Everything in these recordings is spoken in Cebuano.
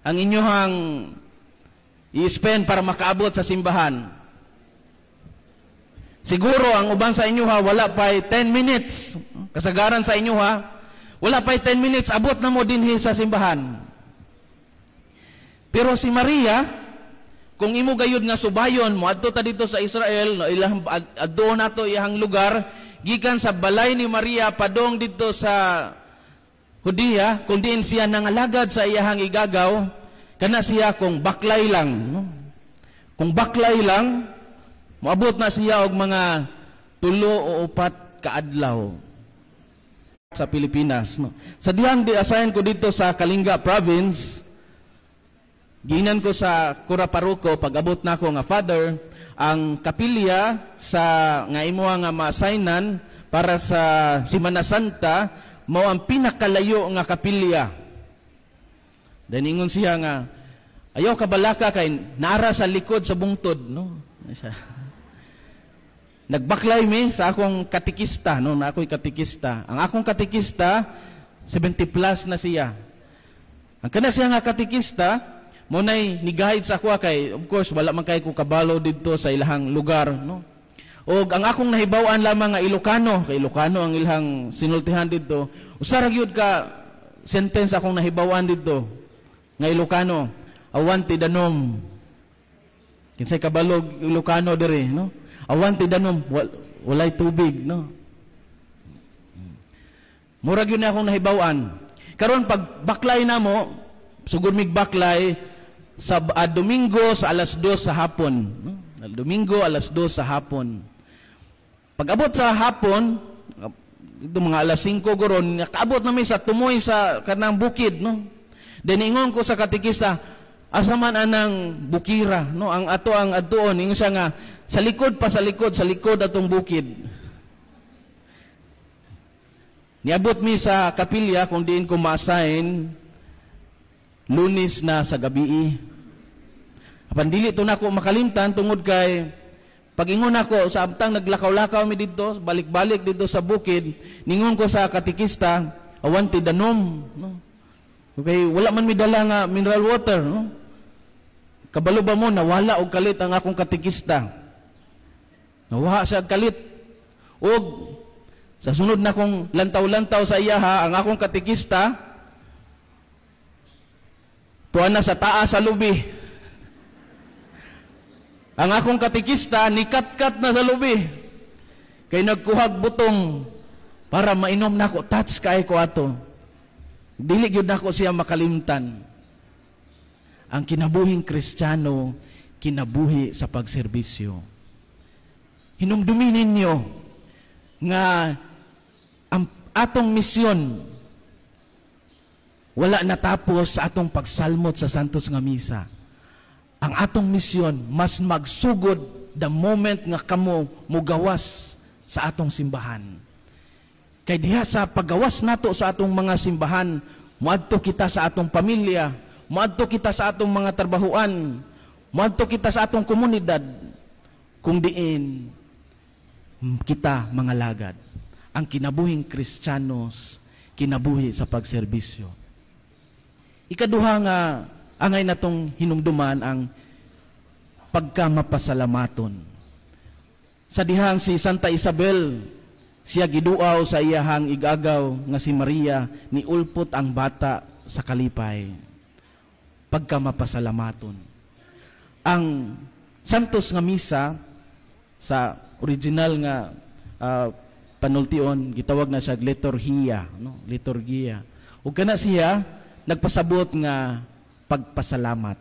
Ang inyuhang i-spend para makaabot sa simbahan. Siguro ang uban sa inyo ha, wala pa 10 minutes. Kasagaran sa inyo ha, wala pa 10 minutes, abot na mo dinhi sa simbahan. Pero si Maria, kung imo gayud nga subayon, moadto ta dito sa Israel, no, ilang adto nato iyang lugar, gikan sa balay ni Maria padong dito sa Judea, kung diin siya nangalagad sa iyahang igagaw, kana siya kung baklay lang, no? Kung baklay lang, moabot na siya og mga 3 o 4 ka adlaw sa Pilipinas, no? Sa dihang di-assign ko dito sa Kalinga Province, giingnan ko sa kura paroko pag abot nako nga, "Father, ang kapilya sa nga imo nga ma-assignan para sa Semana Santa mao ang pinakalayo nga kapilya." Then ingon siya nga, "Ayaw kabalaka kay nara sa likod sa bungtod," no? Siya. Nagbaklay mi sa akong katikista, no, na ako'y katikista. Ang akong katikista, 70 plus na siya. Ang kana siya nga katikista, mao nay ni-guide sa ako kay of course wala man kay ko kabalo didto sa ilahang lugar, no. Og ang akong nahibaw-an lamang nga Ilocano, kay Ilocano ang ilahang sinultihan didto. Usa ra gyud ka sentence akong nahibaw-an didto nga Ilocano, "Awan ti danom." Kinsay kabalog Ilocano diri, no? "Awan ti danom," walay tubig, no? Murag yun na akong nahibaw-an. Karon pag baklay na mo, sugod mig baklay sa Domingo sa alas 2 sa hapon, no? Domingo alas 2 sa hapon. Pag abot sa hapon, ito mga alas 5 goron, nakaabot na mi sa tumoy sa kanang bukid, no? Then ingon ko sa katikista, "Asa man anang bukira, no? Ang ato ang adtuon." Ingon siya nga, "Sa likod pa, sa likod, sa likod atong bukid." Niabot mi sa kapilya kung diin ko ma-assign, Lunes na sa gabi. Apan dili to nako makalimtan tungod kay pag-ingon ako sa amtang naglakaw-lakaw mi didto, balik-balik didto sa bukid, ningon ko sa katikista, "Awan ti danom," no? Okay, wala man mi dala nga mineral water, no? Kabalo ba mo, nawala og kalit ang akong katikista. Nawaha siya og kalit. Og sa sunod na kong lantaw-lantaw sa iyaha, ang akong katikista, tuwa na sa taas sa lubi. Ang akong katikista, nikatkat na sa lubi. Kay nagkuhag butong para mainom nako, touch kay ko ato. Dili gyud nako siya makalimtan. Ang kinabuhing Kristiyano, kinabuhi sa pagserbisyo. Hinumdumi ninyo nga ang atong misyon wala natapos sa atong pagsalmot sa Santos nga Misa. Ang atong misyon mas magsugod the moment nga kamo mugawas sa atong simbahan. Kay diha sa paggawas nato sa atong mga simbahan, moadto kita sa atong pamilya, moadto kita sa atong mga trabahuan, moadto kita sa atong komunidad, kung diin kita mga lagad. Ang kinabuhing Kristiyanos, kinabuhi sa pagserbisyo. Ikaduha nga angay natong hinumduman, ang pagkamapasalamaton. Sa dihang si Santa Isabel, siya giduaw sa iyahang igagaw nga si Maria, ni ulpot ang bata sa kalipay. Pagkamapasalamaton. Ang Santos nga Misa sa original nga panultion gitawag na siya liturhiya, no? Liturgiya. Ug kana siya nagpasabot nga pagpasalamat.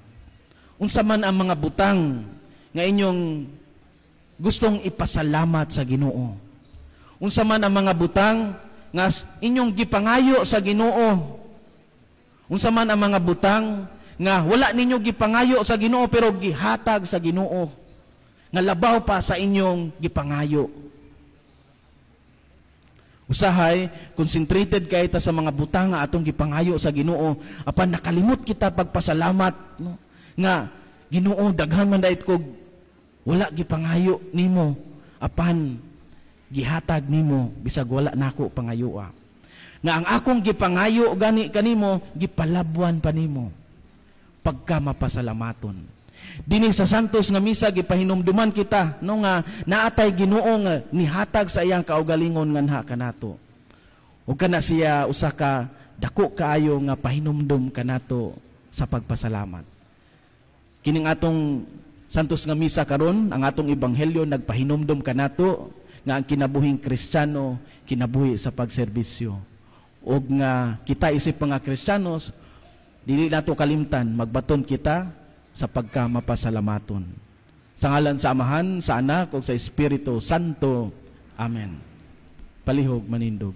Unsa man ang mga butang nga inyong gustong ipasalamat sa Ginoo? Unsa man ang mga butang nga inyong gipangayo sa Ginoo? Unsa man ang mga butang nga wala ninyo gipangayo sa Ginoo pero gihatag sa Ginoo nga labaw pa sa inyong gipangayo? Usahay, concentrated kay ta sa mga butang nga atong gipangayo sa Ginoo, apan nakalimot kita pagpasalamat, no? Nga, "Ginoo, daghan man dait kog wala gipangayo nimo, apan gihatag nimo bisag wala nako pangayoa. Nga ang akong gipangayo gani kanimo, gipalabwan pa nimo." Pagka mapasalamaton. Dinhi sa Santos nga Misa, gipahinumduman kita, no, nga naatay Ginoo nga nihatag sa iyang kaugalingon nganha kanato. Ug kana siya usa ka dako kaayo nga pahinumdum kanato sa pagpasalamat. Kining atong Santos nga Misa karon, ang atong ebanghelyo nagpahinumdum kanato nga ang kinabuhing Kristiyano kinabuhi sa pagserbisyo. Ug nga kita isip mga Kristiyanos, dili nato kalimtan magbaton kita sa pagka mapasalamaton. Sa ngalan sa Amahan, sa Anak ug sa Espiritu Santo. Amen. Palihog manindog.